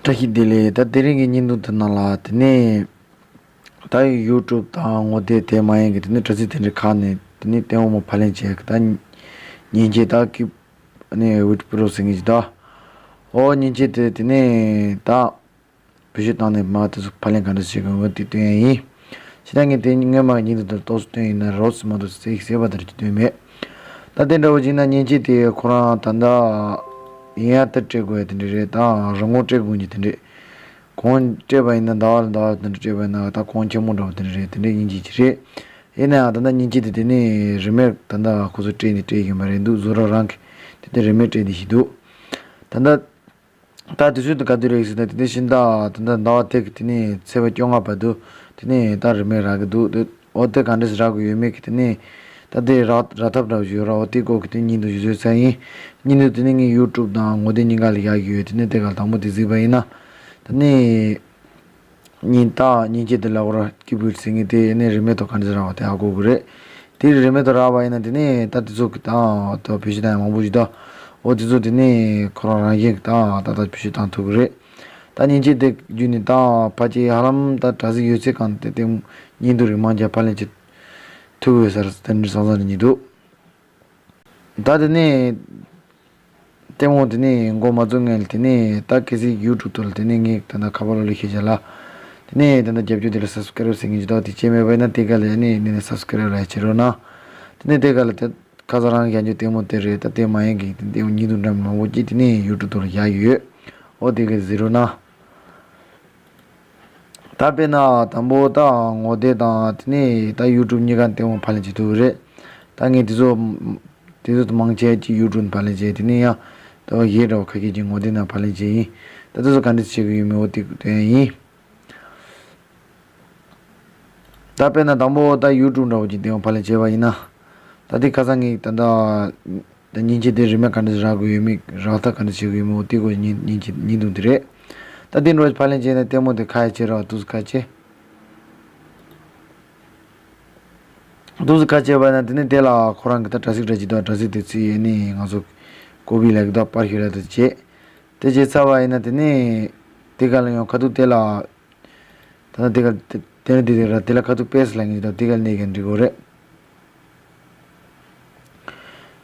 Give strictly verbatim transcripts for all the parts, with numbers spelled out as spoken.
བཀྲ་ཤིས་བདེ་ལེགས། ད་དེ་རིང་གི་བརྙན་ཐུང་དེ་ནང་ལ་དེ་ནས་ད་ཡུ་ཊུབ་དང་ངོ་དེབ་དེ་མ་ཡིན་གི་དེ་ནས་དྲ་ཚིགས་དེ་འདྲའི་ཁག་ནས་དེ་ནས་ལྟད་མོ་ཕབ་ལེན་བྱས་གི་ད་མཉེན་ཆས་ད་ཀིབ་ནས་ཝིཊ་པྲོ་ཟེར་མཁན་ཞིག་ད། ཨོ་མཉེན་ཆས་དེ་དེ་ནས་ད་བེད་སྤྱོད་བཏང་ནས་མ་དེ་ཚོ་ཕབ་ལེན་ག་འདྲ་བྱེད་དགོས་འོ་དེ་སྟོན་ཡ་ཡིན། ཕྱི་ད་ངས་དེ་སྔོན་མ་ཉིན་དུ་དུ་ཏོག་ཙམ་སྟོན་ཡིན་ན་རོགས་སུ་མ་གཏོགས་ཟེར་ཟེར་བ་དེར་གྱི་སྟོན་མེད། ད་དེ་འདྲ་བོ་ཅིག་ན་མཉེན་ཆས་དེ་ཁོ་རང་ད་ལྟ་ཡིན་ཡ་ད་སྤྲད་དགོས་ཡ་དེ་འདྲ་རེད། ད་རང་དབང་སྤྲད་དགོས་ཀྱི་དེ་འདྲ་རེད། གོང་སྤྲད་པ་ཡིན་ན་ཟླ་བ་ལ་ཟླ་བ་དེ་འདྲ་སྤྲད་པ་ཡིན་ན་ད་གོང་ཆེན་མོ་འདྲ་བོ་དེ་འདྲ་རེད། དེ་འདྲ་ཡིན་གྱི་ཅི་རེད། ཡིན་ན་ཡང་ད་ལྟ་མཉེན་ཆས་དེ་དེ་ནས་རིན་མེད་ད་ལྟ་ཁོ་ཚོ་སྤྲད་ནས་སྤྲད་ཡིན་པ་རེད་འདུག་བཟོ་གྲྭ་རང་གི་དེ་དེ་རིན་མེད་སྤྲད་དེ་ཞིག་འདུག་ད་ལྟ། ད་དུས་ཚོད་དུ་ག་དུས་རེད་ཟེར་ན་དེ་ནས་ཕྱི་ཟླ་ད་ལྟ་ཟླ་བ་དེ་གི་དེ་ནས་ཚེས་པ་བཅོ་ལྔ་བར་དུ་དེ་ནས་ད་རིན་མེད་རག་གི་འདུག་དེ་འོ་དེ་ག་འདྲས་རག་གི་ཡོད་མེད་ཀྱི་དེ་ནས་ད་དེ་རག་རག་ཐབས་འདྲ་བོ་ཞིག་ཡོད་ར། འོ་དེ་སྐོར་གྱི་དེ་བརྙན་ཐུང་ཞིག་བཟོས་ཚར་ཡིན། བརྙན་ཐུང་དེ་ནས་ངས་ཡུ་ཊུབ་དང་ངོ་དེབ་གཉིས་ཀ་ལ་བཞག་གི་ཡོད། དེ་ནས་དེ་ག་ལ་དང་པོ་དེ་གཟིགས་པ་ཡིན་ན་དེ་ནས། ཉིན་ལྟར་མཉེན་ཆས་དེ་ལ་འོ་ར་ཀི་བུད་ཟེར་མཁན་དེ་ནས་རིན་མེད་ཐོག་ག་འདྲ་རག་པ་དེ་ཧ་གོ་གི་རེད། དེ་རིན་མེད་ཐོག་རག་པ་ཡིན་ན་དེ་ནས་ད་དེ་ཚོ་གི་ད་ད་བེད་སྤྱོད་བཏང་ཡ་མང་པོ་ཞིག་ད། འོ་དེ་ཚོ་དེ་ནས་ཁོ་རང་རང་བཞིན་གི་ད་ད་ད་བེད་སྤྱོད་བཏང་ཐུབ་གི་རེད། ད་མཉེན་ཆས་དེ་བརྒྱུད་ནས་ད་ཕལ་ཆེར་ཧ་ལམ་ད་དྲ་ཚིགས་ཡོད་ཚད་གང་དེ་དེ་བརྙན་ཐུང་རིགས་མང་ཆེ་ཕབ་ལེན་བྱེད་ཐུབ་ཡོད་ས་རེད། དེ་འདྲ་བསམ་བསམ་རེ་གཉིས་འདུག་ད་དེ་ནས་ལྟད་མོ་དེ་ནས་མགོ་མ་ཚོས་སྔོན་ལ་དེ་ནས་ད་གལ་སྲིད་ཡུ་ཊུབ་ཐོག་ལ་དེ་ནས་ངས་ད་ལྟ་ཁ་པར་ལོ་ལེ་ཤེས་བྱ་ལ། དེ་ནས་ད་ལྟ་རྒྱབ་སྐྱོར་དེ་ལ་སབ་སི་ཀ་རེབ་ཟེར་མཁན་ཅིག་འདུག་དེ་བྱས་མེད་པ་ཡིན་ན་དེ་ག་ལ་ནས་ནས་ནས་སབ་སི་ཀ་རེབ་ར་བྱེད་རོགས་གནང་། དེ་ནས་དེ་ག་ལ་དེ་ཁ་སང་རང་གི་རྒྱབ་སྐྱོར་ལྟད་མོ་དེ་རེད། ད་དེ་མ་ཡིན་གི་དེ་དེ་ཉིན་དུ་འགྲམ་མང་པོ་སྐྱེས་དེ་ནས་ཡུ་ཊུབ་ཐོག་ལ་བཞག་ཡོད། འོ་དེ་ག་གཟིགས་རོགས་གནང་། ད་དཔེར་ན་དང་པོ་ད་ངོ་དེབ་དང་དེ་ནས་ད་ཡུ་ཊུབ་གཉིས་ཀ་ལྟད་མོ་ཕབ་ལེན་བྱེད་ཐུབ་ཀྱི་རེད། ད་ངས་དེ་ཚོ་དེ་ཚོ་མང་ཆེ་ཅིག་ཡུ་ཊུབ་ནས་ཕབ་ལེན་བྱས། དེ་ནས་ཡང་ད་གཞས་འདྲ་བོ་ཁ་ཤས་ཅིག་ངོ་དེབ་ནང་ཕབ་ལེན་བྱས་ཡིན། ད་དེ་ཚོ་ག་འདྲས་བྱེད་ཀྱི་ཡོད་མེད་འོ་དེ་དོན་ཡིན། ད་དཔེར་ན་དང་པོ་ད་ཡུ་ཊུབ་འདྲ་བོ་ཅིག་ལྟད་མོ་ཕབ་ལེན་བྱས་པ་ཡིན་ན། ད་དེ་ཁ་སང་ངས་ད་ད་ད་མཉེན་ཆས་དེ་རིན་མེད་ག་འདྲ་རག་གི་ཡོད་མེད་རག་ཐབས་ག་འདྲ་བྱེད་ཀྱི་ཡོད་མེད་འོ་དེ་སྐོར་ཉིན་ཉིན་གྱི་ཉིན་དུ་དེ་རེད། ད་དེ་འདྲ་བོ་ཕབ་ལེན་བྱས་ན་ལྟད་མོ་དེ་ཁ་ཡ་ཆེ་ར་བ་དུས་སུ་ཁ་ཆེ། དུས་སུ་ཁ་ཆེ་བ་ན་དེ་ནས་དེ་ལ་ཁོ་རང་གི་ད་དྲ་ཚིགས་འདྲ་ཅིག་དང་དྲ་ཚིགས་དེ་ཚིག་ཡས་ནས་ང་ཚོ་ཀོ་པི་ལ་གི་ད་པར་ཤོད་ལ་དུ་བྱེད། དེ་བྱས་ཚར་བ་ཡིན་ན་དེ་ནས་དེ་ག་ལ་ཡང་ཁ་ཐུག་དེ་ལ། ད་ལྟ་དེ་ག་དེ་དེ་ནས་དེ་དེ་ར་དེ་ལ་ཁ་ཐུག་པེ་སི་ལ་ངེས་ད་དེ་ག་ལ་གནས་ག་འགྲིག་གོ་རེད།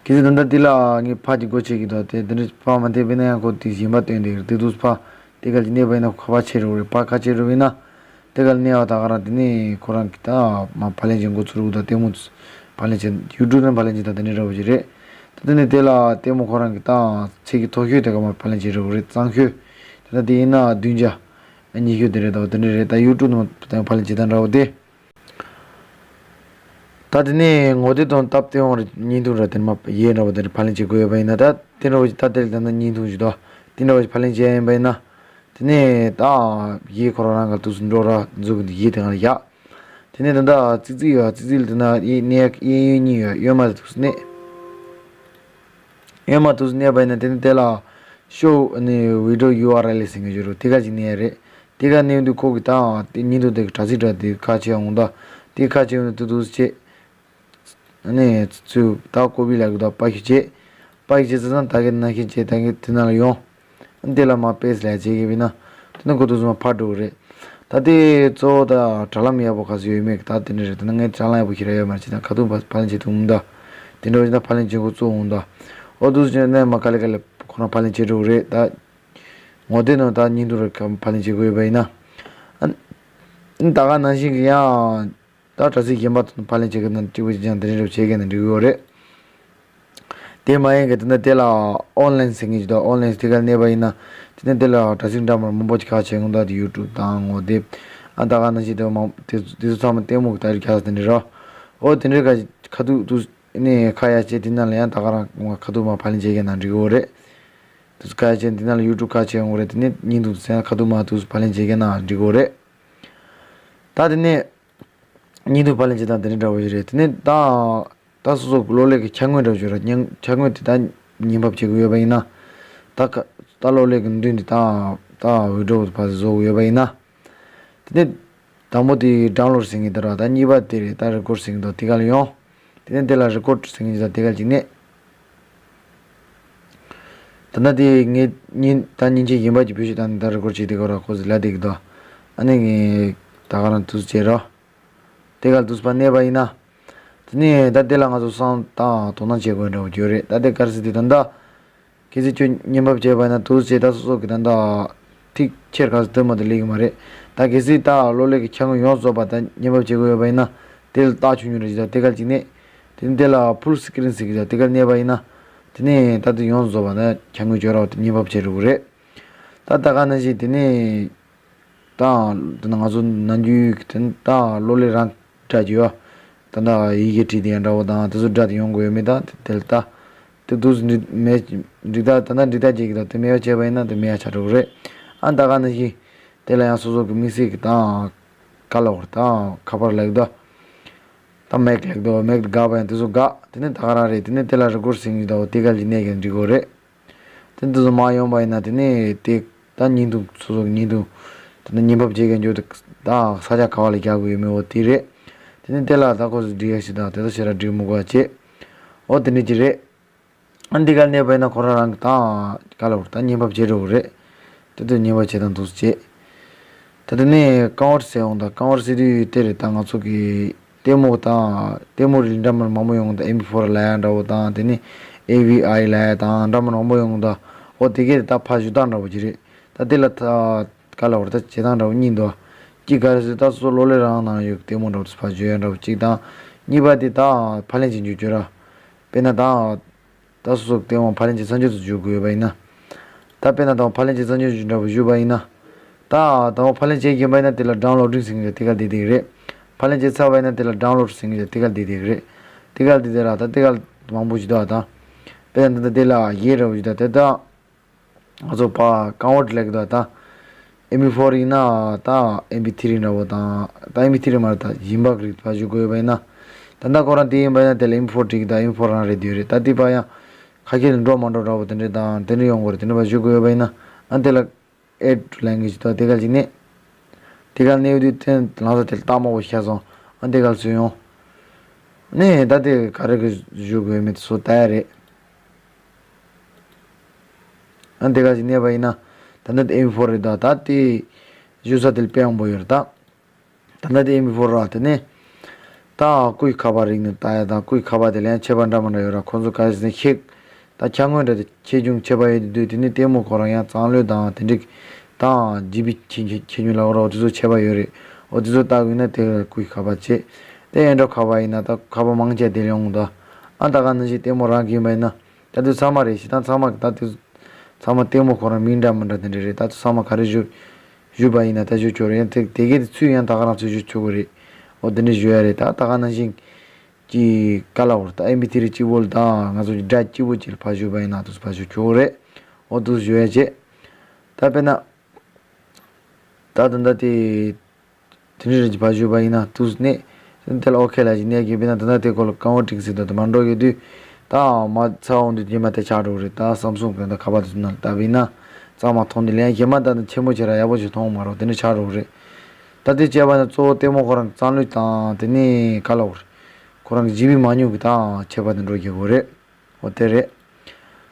གལ་སྲིད་ད་ལྟ་དེ་ལ་ངས་ཕ་གི་སྒོ་ཕྱེ་གི་ད་དེ་དེ་འདྲ་ཕ་མ་དེ་བས་ན་ཡང་ཁོ་དེ་གཞན་པ་སྟོན་དེ་དེ་དུས་ཕ་དེ་ག་ལ་གནས་པ་ཡིན་ན་ཁ་པ་ཆེ་རུ་རེད། ཕ་ཁ་ཆེ་རུ་བས་ན་དེ་ག་ལ་གནས་པ་ད་ག་རང་དེ་ནས་ཁོ་རང་གི་ད་མ་ཕབ་ལེན་བྱེད་འགོ་ཚུགས་རུ་ད་ལྟད་མོ་ཕབ་ལེན་བྱེད་ཡུ་ཊུབ་ནང་ཕབ་ལེན་བྱེད་ད་དེ་འདྲ་འདྲ་བོ་ཞིག་རེད། ད་དེ་ནས་དེ་ལ་ལྟད་མོ་ཁོ་རང་གི་ད་ཚིག་གི་མཐོ་ཤོས་དེ་ག་མ་ཕབ་ལེན་བྱེད་རུ་རེད། གཙང་ཤོས་དེ་ད་དེ་ཡིན་ན་བདུན་བརྒྱ། ཉི་ཤུ་དེ་རེད་དོ། དེ་འདྲ་རེད། ད་ཡུ་ཊུབ་ནང་ཕར་ཕབ་ལེན་བྱེད་སྟངས་འདྲ་བོ་དེ། ད་དེ་ནས་ངོ་དེབ་དང་སྟབས་བདེ་བོ་རེད། བརྙན་ཐུང་ར་དེ་མ་ཡས་འདྲ་བོ་དེ་རེད། ཕབ་ལེན་བྱེད་དགོས་ཡོད་པ་ཡིན་ན་ད་དེ་འདྲ་བོ་ཞིག་ད་དེ་ལ་ད་ནི་བརྙན་ཐུང་ཞིག་དོ། དེ་འདྲ་བོ་ཞིག་ཕབ་ལེན་བྱེད་ཡ་ཡིན་པ་ཡིན་ན། དེ་ནས་ད་གཞས་ཁོ་རང་རང་ག་དུས་སུ་འགྲོ་ར་འཛུགས་གི་འདུག་གཞས་དེ་གང་ལ་བཞག་དེ་ནས་ད་ད་ཙི་ཙི་ཡོད། ཙི་ཙི་ལ་དེ་ན་གཡས་གཡས་གཡོན་གཉིས་ཡོད། གཡོན་མ་དེ་དུས་སུ་གནས། གཡོན་མ་དུས་སུ་གནས་པ་ཡིན་ན་དེ་ནི་དེ་ལ་ཤོ་ནི་བི་ཌི་ཡོ་ཡུ་ཨར་ཨེལ་ཟེར་མཁན་ཡོད་རེད། དེ་ག་ཅིག་གནས་ཡ་རེད། དེ་ག་གནས་དུས་ཁོ་གི་ད་དེ་ཉིན་དུ་དེ་གི་དྲ་ཚིགས་འདྲ་དེ་ཁ་ཕྱེ་འོང་ད། དེ་ཁ་ཕྱེ་འོང་དུས་དུས་སུ་བྱེད། ནི་ཚུར་ད་ཀོ་པི་ལ་གི་ད་པར་ཤུ་བྱེད། པར་ཤུ་བྱེད་ཚར་ཙང་ད་གི་ན་ཤིན་བྱེད་ད་གི་དེ་ན་ལ་ཡོང་། དེ་ལ་མ་པེ་སི་ལ་བྱེད་གི་བི་ན། དེ་ན་ཁོ་དུས་སུ་མ་ཕར་འགྲོ་གི་རེད། ད་དེ་གཙོ་བོ་ད་དྲ་ལམ་ཡག་པོ་ག་ཚོད་ཡོད་མེད་གི་ད་དེ་འདྲ་རེད། དེ་ན་ངས་དྲ་ལམ་ཡག་པོ་ཞིག་ར་ཡོད་མ་རེད། བྱས་ན་ཁ་ཐུག་ཕ་ཕབ་ལེན་བྱེད་ཐུབ་འོང་ད། དེ་འདྲ་བྱས་ན་ཕབ་ལེན་བྱེད་འགོ་བཙུགས་འོང་ད། ཨོ་དུས་སུ་ནས་མ་ག་ལེ་ག་ལེ་ཁོ་རང་ཕབ་ལེན་བྱེད་འགྲོ་གི་རེད་ད། ངོ་དེབ་ནང་ད་བརྙན་ཐུང་ར་ཕབ་ལེན་བྱེད་དགོས་ཡོད་པ་ཡིན་ན། ཨ་ད་ག་ནང་བཞིན་གི་ཡང་། ད་དྲ་ཚིགས་གཞན་པ་དང་ཕབ་ལེན་བྱེད་མཁན་དང་གཅིག་པ་གཅིག་རྐྱང་དེ་འདྲ་བྱེད་མཁན་དང་འགྲིག་གི་ཡོད་རེད། དེ་མ་ཡིན་གི་དེ་འདྲ་དེ་ལ་ཨོན་ལན་ཟེར་མཁན་ཅིག་འདུག་ཨོན་ལན་དེ་ག་གནས་པ་ཡིན་ན་དེ་འདྲ་དེ་ལ་དྲ་ཚིགས་འདྲ་མིན་མང་པོ་ཅིག་ཁག་ཆེ་ཡོང་ད། དེ་ཡུ་ཊུབ་དང་ངོ་དེབ་ཨ་ད་ག་ནང་བཞིན་དེ་མང་དེ་དེ་ཚོ་ཚང་མ་ལྟད་མོ་གི་ད་རེས་ཁ་ས་དེ་འདྲ་རོ། ཨོ་དེ་འདྲའི་ཁ་ཁ་ཐུག་དུས་ནས་ཁ་ཡ་བྱས་དེ་ནང་ལ་ཡང་ད་ག་རང་ཁ་ཐུག་མ་ཕབ་ལེན་བྱེད་མཁན་ན་འགྲིག་གི་ཡོད་རེད། དེ་ཚོ་ཁ་ཡ་བྱས་དེ་ནང་ལ་ཡུ་ཊུབ་ཁག་ཆེ་ཡོང་གི་རེད། དེ་ནས་བརྙན་ཐུང་དེ་ཚོ་ཡང་ཁ་ཐུག་མ་དུས་ཕབ་ལེན་བྱེད་མཁན་ན་འགྲིག་གི་ཡོད་རེད། ད་དེ་ནས། བརྙན་ཐུང་ཕབ་ལེན་བྱེད་སྟངས་དེ་འདྲ་འདྲ་བོ་ཞིག་རེད། དེ་ནས་ད་ད་སོ་སོ་གློག་ཀླད་ཀྱི་འཆར་ངོས་འདྲ་བོ་ཞིག་རེད། བརྙན་འཆར་ངོས་དེ་ད་ཉན་ཕབ་བྱེད་དགོས་ཡོད་པ་ཡིན་ན། ད་ཀ་ད་གློག་ཀླད་ཀྱི་མདུན་དེ་ད་ད་བི་ཌི་ཡོ་ཕར་བཟོ་དགོས་ཡོད་པ་ཡིན་ན། དེ་ནས་དང་པོ་དེ་ཌའུན་ལོཌ་ཟེར་མཁན་དེ་ར། ད་གཉིས་པ་དེ་རེད། ད་རི་ཀོཌ་ཟེར་མཁན་དེ་དེ་ག་ལ་ཡོང་། དེ་ནས་དེ་ལ་རི་ཀོཌ་ཟེར་མཁན་ཅིག་ད་དེ་ག་ཅིག་གནས། ད་ལྟ་དེ་ངས་ཉིན་ད་ཉིན་གཅིག་ཡིན་པ་གྱི་བེད་སྤྱོད་བཏང་ནས་ད་རེ་སྐོར་བྱེད་དེ་གོ་ར་ཁོ་ཟི་ལ་དེ་གི་དོ། ཨ་ནི་ངས་ད་ག་རང་དུས་བྱེད་རོགས། དེ་ག་དུས་པ་གནས་པ་ཡིན་ན། དེ་ནས་ད་དེ་ལ་ང་ཚོ་བསམ་དང་དོ་སྣང་བྱེད་དགོས་འདྲ་བོ་ཡོད་རེད། ད་དེ་གར་སི་དེ་ད་ད། གལ་སྲིད་ཁྱོད་བརྙན་ཕབ་བྱས་པ་ཡིན་ན་དུས་བྱེད་ད་སོ་སོ་གི་ད་ད། ཐིག་ཁྱེར་ག་སི་དུ་མ་དུ་ལེགས་མ་རེད། ད་གལ་སྲིད་ད་གློག་ཀླད་ཀྱི་འཆར་ངོས་ཡོངས་རྫོགས་པ་ད་བརྙན་ཕབ་བྱེད་དགོས་ཡོད་པ་ཡིན་ན། དེ་ལ་རྟགས་ཆུང་ཆུང་རེ་ཞིག་ད་དེ་ག་ཅིག་གནས། དེ་ནས་དེ་ལ་ཕུལ་སི་ཀི་རིན་ཟེར་གི་ད་དེ་ག་གནས་པ་ཡིན་ན། དེ་ནས་ད་དུང་ཡོངས་རྫོགས་པ་ད་འཆར་ངོས་བཅོས་ར་བ་དེ་བརྙན་ཕབ་བྱེད་རུ་རེད། ད་ད་ག་ནང་བཞིན་དེ་ནས། ད་ད་ང་ཚོ་ནམ་རྒྱུན་དེ་ད་གློག་ཀླད་རང་སྒྲ་བརྗོད་ཡ། ད་ད་ཡི་གེ་བྲིས་དེ་ཡང་འདྲ་བོ་དང་དེ་ཚོ་སྒྲ་དེ་ཡོང་དགོས་ཡོད་མེད་ད་དེ་དེ་ལ་ད། དེ་དུས་འདི་མེད། འགྲིག་ད་ད་ད་འགྲིག་ད་བྱེད་ཀྱི་ད་དེ་མེད་པ་བྱས་པ་ཡིན་ན་དེ་མེད་ཡ་ཆགས་འགྲོ་གི་རེད། ཨ་ད་ག་ནང་བཞིན། དེ་ལ་ཡང་སོ་སོ་གི་དམིགས་བསལ་གྱི་ད། ག་ལ་བར་ད་ཁ་པར་ལེགས་ད། ད་མེག་ལེགས་ད་མེག་དགའ་བ་ཡང་དེ་ཚོ་དགའ་དེ་ནས་ད་ག་རང་རེད། དེ་ནས་དེ་ལ་རི་ཀོར་སིང་ད་འོ་དེ་ག་ལ་གནས་ཀྱང་འགྲིག་གི་རེད། དེ་འདི་ཚོ་མ་ཡོང་པ་ཡིན་ན་དེ་ནས་དེ་ད་བརྙན་ཐུང་སོ་སོ་གི་བརྙན་ཐུང་། དེ་ནས་བརྙན་ཕབ་བྱེད་མཁན་ཚོ་ད་ས་ཆ་ག་བ་ལ་རྒྱག་དགོས་ཡོད་མེད་འོ་དེ་རེད། དེ་ནས་དེ་ལ་ད་ཁོ་ཚོ་འབྲི་ཡག་ཞིག་དང་དེ་ཚོ་ཞེ་དྲག་འབྲི་མི་དགོས་པ་བྱེད། འོ་དེ་འདྲ་ཅིག་རེད། ཨ་འདི་ག་གནས་པ་ཡིན་ན་ཁོ་རང་རང་གི་ད་ག་ལ་བར་ད་བརྙན་ཕབ་བྱེད་འགྲོ་གི་རེད། དེ་དུས་བརྙན་ཕབ་བྱེད་དང་འདུག་སེ་བྱེད། ད་དེ་ནས་ཀང་ཝར་ཟེར་འོང་ད་ཀང་ཝར་ཟེར་དུས་དེ་རེད། ད་ང་ཚོ་གི་ལྟད་མོ་དང་ལྟད་མོ་རིགས་འདྲ་མིན་མང་པོ་ཡོང་ད་ཨེམ་པི་ཕོར་ལ་ཡ་འདྲ་བོ་དང་དེ་ནས་ཨེ་ཝི་ཨའི་ལ་ཡ་དང་འདྲ་མིན་མང་པོ་ཡོང་ད། འོ་དེ་གས་ད་ཕར་ཞུ་སྟངས་འདྲ་བོ་ཅིག་རེད། ད་དེ་ལ་ད་ག་ལ་བར་ད་བྱེད་སྟངས་འདྲ་བོ་གཉིས་འདུག་གཅིག་ག་རེ་ཟེར་ད་སོ་སོ་གློག་ཀླད་རང་ནང་ཡོད་ལྟད་མོ་འདྲ་བོ་ཕར་ཞུ་ཡ་འདྲ་བོ་གཅིག་དང་། གཉིས་པ་དེ་ད་ཕབ་ལེན་བྱེད་རྒྱུ་བརྗོད་ར། དཔེར་ན་ད། ད་སོ་སོ་ལྟད་མོ་ཕབ་ལེན་བྱེད་ས་ཆ་དུ་འཇུག་དགོས་པ་ཡིན་ན། ད་དཔེར་ན་ད་ཕབ་ལེན་བྱེད་ས་ཆ་འཇུག་འདྲ་པོ་ཞུས་པ་ཡིན་ན། ད་ད་ཕབ་ལེན་བྱེད་མཁན་པ་ཡིན་ན་དེ་ལ་ཌའུན་ལོ་ཌིང་ཟེར་མཁན་དེ་ག་དེ་དེ་རེད། ཕབ་ལེན་བྱེད་ཚར་བ་ཡིན་ན་དེ་ལ་ཌའུན་ལོ་ཌི་ཟེར་མཁན་དེ་ག་དེ་དེ་རེད། དེ་ག་དེ་དེ་ལ་ད་དེ་ག་མང་པོ་ཞིག་འདུག་ད། དཔེར་ན་ད་དེ་ལ་ཡེ་འདྲ་པོ་ཞིག་ད་དེ་ད། ང་ཚོ་པ་ཀང་ཝར་ལེགས་དོ་ད། ཨེམ་པི་ཕོར་ཡིན་ན་ད་ཨེམ་པི་ཐི་རི་འདྲ་པོ་དང་ད་ཨེམ་པི་ཐི་རི་མ་རེད་ད་ཡིན་པ་རིགས་ཕ་ཞུ་དགོས་པ་ཡིན་ན། ད་ལྟ་ཁོ་རང་དེ་ཡིན་པ་ཡིན་ན་དེ་ལ་ཨེམ་པི་ཕོར་འགྲིག་ད་ཨེམ་པི་ཕོར་རང་རེད་དེ་རེད། ད་དེ་པ་ཡང་ཁ་ཤས་ལ་འགྲོ་མ་འགྲོ་འདྲ་པོ་དེ་འདྲས་དང་དེ་འདྲས་ཡོང་དགོས་རེད། དེ་འདྲས་ཕ་ཞུ་དགོས་པ་ཡིན་ན་ཨ་དེ་ལ། add to language དང་དེ་ག་ཅིག་ནས། དེ་ག་གནས་དུས་དེ་ལང་ས་དེ་ལྟ་མ་བོ་ཤ་སོང་། ཨ་དེ་ག་ཚུར་ཡོང་། ནས་ད་དེ་ག་རེ་གི་ཞུ་དགོས་མེད་སོ་ད་ཡ་རེད། ཨ་དེ་ག་ཅིག་གནས་པ་ཡིན་ན། ད་ནི་ཨེམ་ཕོར་རེད་ད་ད་དེ། ཞུ་ས་དེ་དཔེ་ཡང་པོ་ཡོད་རེད་ད། ད་ལྟ་དེ་ཨེམ་པི་ཕོར་ར་དེ་ནས། ད་སྐུའི་ཁ་པར་རིག་ནས་ལྟ་ཡ་དང་སྐུའི་ཁ་པར་དེ་ལ་ཡང་ཁྱད་པར་འདྲ་མི་འདྲ་ཡོད་ར། ཁོང་ཚོ་ག་རེ་ཟེར་ན་ཤེག་ད་འཆར་ངོས་འདྲ་དེ་ཆེ་ཆུང་ཁྱད་པར་ཡོད་དུས་དེ་ནས་ལྟད་མོ་ཁོ་རང་ཡང་གཙང་ལོས་དང་དེ་འགྲིག་དང་ཇི་བི་ཁྱེད་ཁྱེད་ཁྱེད་ཉོས་ལ་འོ་ར་དེ་ཚོ་ཁྱད་པར་ཡོད་རེད། འོ་དེ་ཚོ་ལྟ་དགོས་ན་དེ་སྐུའི་ཁ་པར་བྱེད། དེ་ཨེན་ཌོ་ཁ་པར་ཡིན་ན་ད་ཁ་པར་མང་ཆེ་དེ་ལ་ཡོང་ད། ཨ་ད་ག་ནང་བཞིན་ལྟད་མོ་རང་གིས་མ་ཡིན་ན། ད་དུང་ཚང་མ་རེད་ཞེ་དྲག་ཚང་མ་གི་ད་དུང་ཚང་མ་ལྟད་མོ་ཁོ་རང་མིང་འདྲ་མི་འདྲ་དེ་འདྲ་རེད། ད་དུང་ཚང་མ་ག་རེ་ཞུ་ཞུས་པ་ཡིན་ན་ད་ཞུ་ཆོག་རེད། ཡང་དེ་དེ་གའི་དེ་ཚུལ་ཡང་ད་ག་རང་ཚུལ་ཞུ་ཆོག་གི་རེད། འོ་དེ་འདྲ་ཞུ་ཡ་རེད། ད་ད་ག་ནང་བཞིན་གྱི་ག་ལ་བོར་ད་ཨེམ་པི་ཐི་རི་གཅིག་པོ་ལ་ད་ང་ཚོ་གི་སྒྲ་གཅིག་པོ་གཅིག་ལ་ཕར་ཞུས་པ་ཡིན་ན་དུ་ཕར་ཞུ་ཆོག་གི་རེད། འོ་དུ་ཞུ་ཡ་བྱེད། ད་དཔེར་ན་ད་ད་ད་དེ། དེ་འདྲའི་རིགས་ཀྱི་ཕར་ཞུས་པ་ཡིན་ན་དུས་གནས། དེ་ལ་ཨོ་ཁེ་ལ་ཞིག་གནས་ཀྱི་དཔེར་ན་ད་ལྟ་དེ་སྐོར་ལ་ཀང་བོ་ཀྲིག་ཟེར་དུས་དེ་མ་འགྲོ་ཡོད་དུས། ད་མ་ཚ་འོང་དུས་རྗེས་མ་དེ་ཆགས་འགྲོ་གི་རེད། ད་སམ་སུང་གི་ད་ཁ་པར་དེ་ཚོ་ནང་ལ་བལྟས་པ་ཡིན་ན། གཙང་མ་མཐོང་དུས་ལན་རྗེས་མ་ད་ནི་ཆེན་པོ་བྱེད་ར་ཡག་པོ་ཞིག་མཐོང་མ་རེད། དེ་འདྲ་ཆགས་འགྲོ་གི་རེད། ད་དེ་བྱས་པ་ན་གཙོ་བོ་ལྟད་མོ་ཁོ་རང་གཙང་ལོས་དང་དེ་ནས་ག་ལ་བར། ཁོ་རང་གི་ཇི་བི་མ་ཉུང་གི་ད་ཁྱད་པར་དེ་འགྲོ་གི་ཡོད་རེད། འོ་དེ་རེད།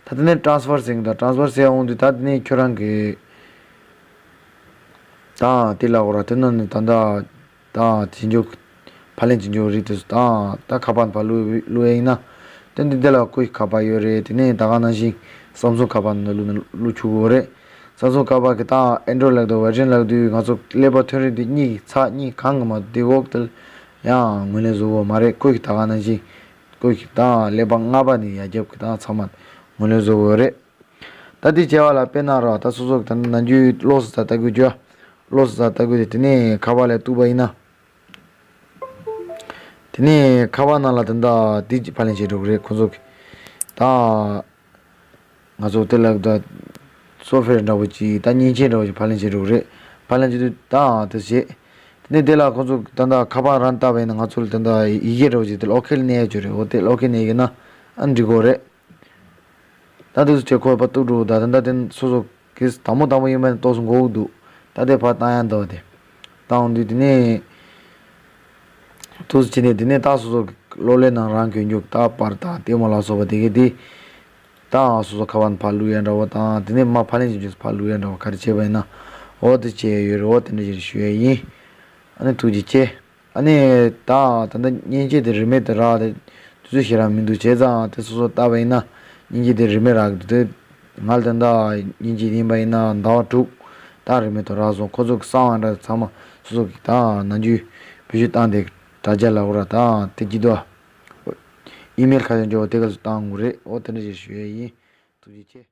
ད་དེ་ནས་ཊ་རན་སི་ཕར་ཟེར་གི་འདུག་ཊ་རན་སི་ཕར་ཟེར་འོང་དུས་ད་དེ་ནས་ཁྱོད་རང་གི་ད་དེ་ལ་འོ་ར་དེ་ནང་ནས་ད་ད་ད་བྱེད་འཇོག་ཕབ་ལེན་བྱེད་འཇོག་རིགས་དེ་ཚོ་ད་ད་ཁ་པར་ཕར་བླུག་བླུག་ཡ་ཡིན་ན། དེ་འདི་དེ་ལ་སྐུའི་ཁ་པར་ཡོད་རེད། དེ་ནས་ད་ག་ནང་བཞིན་སམ་སུང་ཁ་པར་ནང་བླུག་ན་བླུག་ཆོག་གི་རེད། སམ་སུང་ཁ་པར་གི་ད་ཨེན་ཌོ་རོ་ཌི་ལབ་དང་ཝར་ཞན་ལབ་དུས་ང་ཚོ་ཀླད་པ་ཐོན་རིགས་དེ་གཉིས་ཀྱི་ཚགས་གཉིས་གང་གི་མ་དེ་འོག་དེ་ཡང་ངོས་ལེན་བཟོ་གི་ཡོད་མ་རེད། སྐུའི་ད་ག་ནང་བཞིན། ཁོ་གི་དང་ཀླད་པ་ལྔ་པ་ནས་ཡར་རྒྱབ་ཀྱི་དང་ཚང་མ་ངོས་ལེན་བཟོ་དགོས་རེད། ད་དེ་བྱས་པ་ལ་དཔེར་ན་ར་ད་སོ་སོ་གི་ད་ནམ་རྒྱུན་ལོགས་སུ་ད་ལྟ་དགོས་རྒྱུ། ལོགས་སུ་ད་ལྟ་དགོས་དེ་དེ་ནས་ཁ་པར་ལ་གཏུགས་པ་ཡིན་ན། དེ་ནས་ཁ་པར་ནང་ལ་ད་ལྟ་དེ་ཕབ་ལེན་བྱེད་འགྲོ་གི་རེད་ཁོ་ཚོ་གི། ད། ང་ཚོ་དེ་ལ་ད་སོ་ཕི་ཝེར་འདྲ་བོ་ཅིག་ད་མཉེན་ཆས་འདྲ་བོ་ཅིག་ཕབ་ལེན་བྱེད་འགྲོ་གི་རེད། ཕབ་ལེན་བྱེད་དུས་ད་དེ་བྱེད། དེ་ནས་དེ་ལ་ཁོ་ཚོ་ད་ལྟ་ཁ་པར་རང་བཏབ་པ་ཡིན་ན་ང་ཚོ་ལ་ད་ལྟ་ཡི་གེ་འདྲ་བོ་ཅིག་དེ་ལ་ཨོ་ཁེ་ལ་གནས་ཡ་ཅིག་ཡོད་རེད། འོ་དེ་ལ་ཨོ་ཁེ་གནས་ཡོད་ན་ཨ་འགྲིག་གི་རེད། ད་དུས་སུ་ཁྱེད་ཁོ་པ་གཏུག་འགྲོ་ད་ད་ལྟ་དེ་སོ་སོ་གིས་དང་པོ་དང་པོ་ཡིན་པ་ནི་ཏོག་ཙམ་མགོ་འུག་འདུག་ད་དེ་ཕར་བཏང་ཡ་འདུག་དེ། བཏང་འོང་དུས་དེ་ནས་དུས་སུ་ཕྱིན་ནས་དེ་ནས་ད་སོ་སོ་གི་གློག་ཀླད་ནང་རང་གྱོན་རྒྱུ་ད་པར་དང་ལྟད་མོ་ལ་སོགས་པ་དེ་གས་དེ། དང་སོ་སོ་ཁ་པར་ནང་ཕར་བླུག་ཡ་འདྲ་བོ་དང་དེ་ནས་མར་ཕར་ལེན་བྱེད་རྒྱུ་ཕར་བླུག་ཡ་འདྲ་བོ་ག་རེ་བྱས་པ་ཡིན་ན། འོ་དེ་བྱས་ཡོད་རེད། འོ་དེ་འདྲ་ཞིག་ཞུ་ཡ་ཡིན། ཨ་ནི་ཐུགས་རྗེ་ཆེ། ཨ་ནི་ད་ད་ལྟ་མཉེན་ཆས་དེ་རིན་མེད་དུ་རག་དེ་དུས་ཚོད་ཞེ་དྲག་མི་འདུག་བྱས་ཙང་དེ་སོ་སོ་བལྟས་པ་ཡིན་ན་མཉེན་ཆས་དེ་རིན་མེད་རག་གི་འདུག་ང་ལ་ད་ལྟ་མཉེན་ཆས་ཡིན་པ་ཡིན་ན་ཟླ་བ་དྲུག་ད་རིན་མེད་དུ་རག་སོང་། ཁོ་ཚོ་གི་གསང་བ་འདྲ་ཚང་མ་སོ་སོ་གི་ད་ནང་རྒྱུ་བེད་སྤྱོད་བཏང་དེ་དྲ་རྒྱ་ལ་འོ་ར་ད་དེ་སྐྱིད་དོ། ཨི་མེལ་ཁ་ཤས་འབྱོར་བ་དེ་ག་ཚོད་བཏང་དགོས་རེད། འོ་དེ་འདྲ་ཞིག་ཞུ་ཡ་ཡིན། ཐུགས་རྗེ་ཆེ།